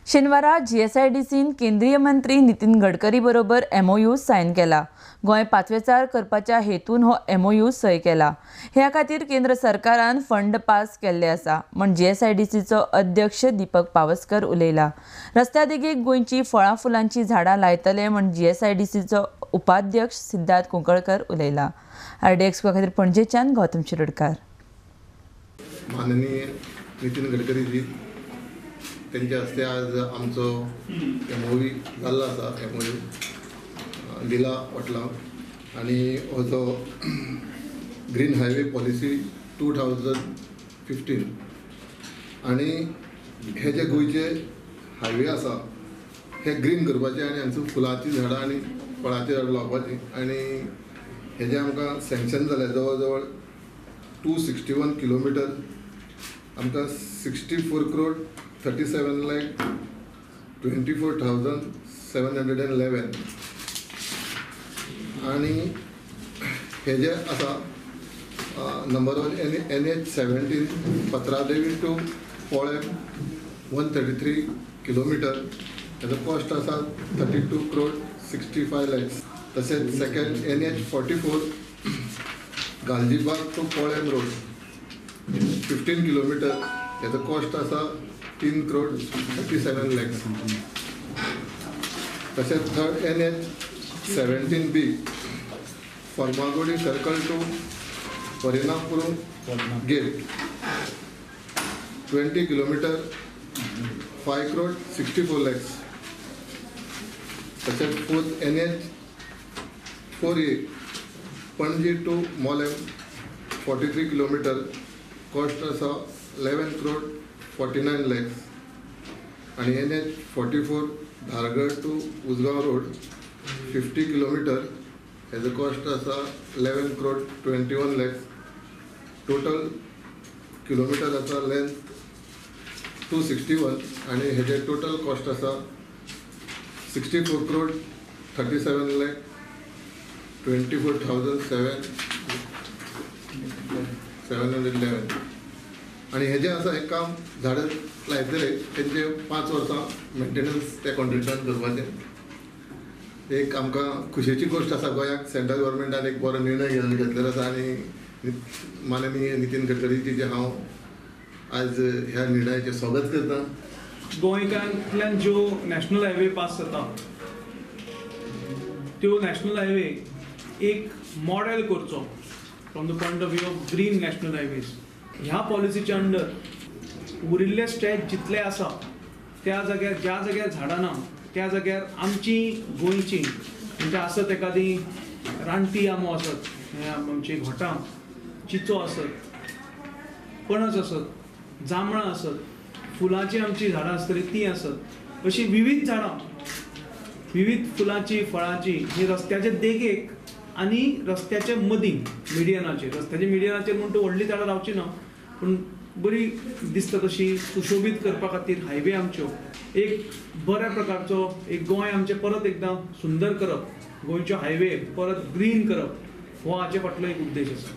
शेनवारा जीएसआयडीसीन केंद्रीय मंत्री नितीन गडकरी बरोबर एमओयू सायन केला. गोंय पाचवेचार करपाच्या हेतून हो एमओयू सय केला. ह्या खातीर केंद्र सरकारान फंड पास केल्ले आसा म्हण जीएसआयडीसीचो अध्यक्ष दीपक पावसकर उलयला. रस्त्या देगेक गोंयची फळां फुलांची झाडां लायतले म्हण जीएसआयडीसीचो उपाध्यक्ष सिद्धार्थ कुंकळकर उलयला. आरडीएक्स खातीर पणजेच्यान गौतम शिरोडकार. माननीय नितीन गडकरीजी त्यांच्या हस्ते आज आमचो एमओयू जाल्लो आसा. एमओयू दिला वटला आनी हो जो ग्रीन हायवे पॉलिसी 2015 आनी हे जे गोंयचे हायवे आसा हे ग्रीन करपाचे आनी हांगसर फुलांची झाडां आनी फळांची झाडां लावपाची आनी हेजे आमकां सँक्शन जालें जवळ जवळ 261 किलोमिटर आमकां 64 crore 37 lakh 24,711 आनी हे जे आसा number 1 NH 17 Patradevi to Polem 133 kilometre हेजो कॉस्ट आसा 32 crore 65 lakhs. तशेंच second NH 44 Galgibag to Polem road 15 kilometre हेजो कॉस्ट आसा 3 crore 37 lakhs. तशेंच third NH 17B Farmagudi circle to Parinapur gate 20 kilometre 5 crore 64 lakhs. तशेंच fourth NH 4A Panaji to Mollem 43 kilometre cost आसा 11 crore 49 lakhs. आनी NH 44 Dhargal to Ujgaon road 50 kilometre हेजो cost आसा 11 crore 21 lakhs. Total kilometre आसा length 261 आनी हेजे total cost आसा 64 crore 37 lakh 24,711. आनी हेजें आसा हें काम झाडां लायतले तेंचे 5 वर्सां मेंटेनन्स त्या कॉन्ट्रेक्टरान करपाचें. एक आमकां खुशेची गोश्ट आसा गोंयाक सेंट्रल गव्हर्मेंटान एक बरो निर्णय घेतलेलो आसा आनी माननीय नितीन गडकरीजीचें हांव आज ह्या निर्णयाचें स्वागत करता. गोंयकारांतल्यान ज्यो नॅशनल हायवे पास जाता त्यो नॅशनल हायवे एक मॉडेल करचो from the point of view of green national highways. ह्या पॉलिसीच्या अंडर उरिल्ले स्ट्रेच जितले आसा त्या जाग्यार ज्या जाग्यार झाडां ना त्या जाग्यार आमची गोंयची म्हणजे आसत एखादी रानटी आंबो आसत, आमची घोटां, चिचो आसत, पणस आसत, जांबळां आसत, फुलांची आमची झाडां आसतली ती आसत, अशी विविध झाडां विविध फुलांची फळांची ही रस्त्याचे देगेक आनी रस्त्याच्या मदीं मिडियनाचेर, रस्त्याच्या मिडियनाचेर म्हूण तूं व्हडलीं झाडां लावची ना पूण बरी दिसता तशी सुशोबीत करपा खातीर हायवे आमच्यो एक बऱ्या प्रकारचो एक गोंय आमचें परत एकदां सुंदर करप, गोंयच्यो हायवे परत ग्रीन करप हो हाचे फाटलो एक उद्देश आसा.